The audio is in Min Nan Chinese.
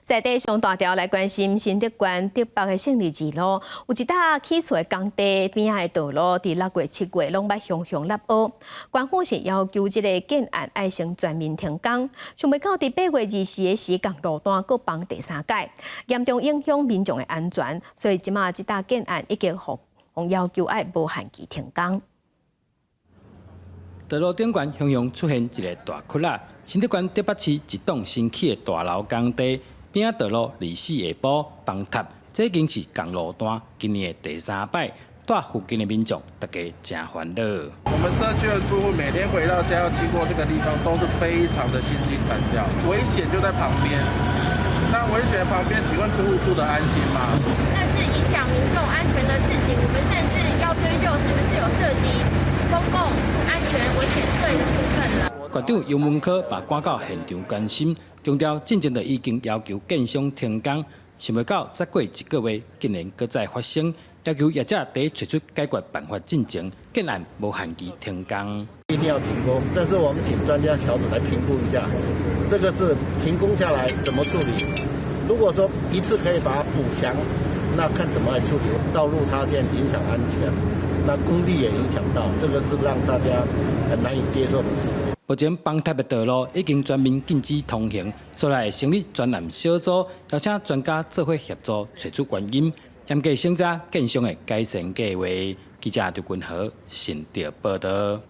在地上大條來關心新竹縣竹北的勝利二路，有一搭起厝的工地邊仔的道路，佇6月、7月攏捌雄雄落雨。縣府是要求這个建案愛先全面停工，想袂到佇8月24的時，仝路段閣崩第三擺，嚴重影響民眾的安全，所以這馬這搭建案已經予要求愛無限期停工。道路頂懸雄雄出現一个大窟仔，新竹縣竹北市一棟新起的大樓工地邊仔道路24下晡崩塌，這已經是仝路段今年的第三擺，住附近的民眾大家誠煩惱。我們社區的住戶每天回到家要經過這個地方，都是非常的心驚膽跳，危險就在旁邊。那危險旁邊，請問住戶住得安心嗎？那是影響民眾安全的事情，我們甚至要追究是不是有涉及公共安全危險罪的部分了。縣長游文科嘛趕到現場關心，強調進前就已經要求建商停工，想袂到才過一個月，竟然閣再發生，要求業者佇揣出解決辦法進前，建案無限期停工。一定要停工，但是我們請專家小組來評估一下，這個是停工下來怎麼處理？如果說一次可以把它補強，那看怎麼來處理。道路塌陷影響安全，那工地也影響到，這個是讓大家很難以接受的事情。目前崩塌的道路已經全面禁止通行，所來成立專案小組，邀請專家做伙協助揣出原因，嚴格審查建商的改善計劃。記者劉君豪新竹報導。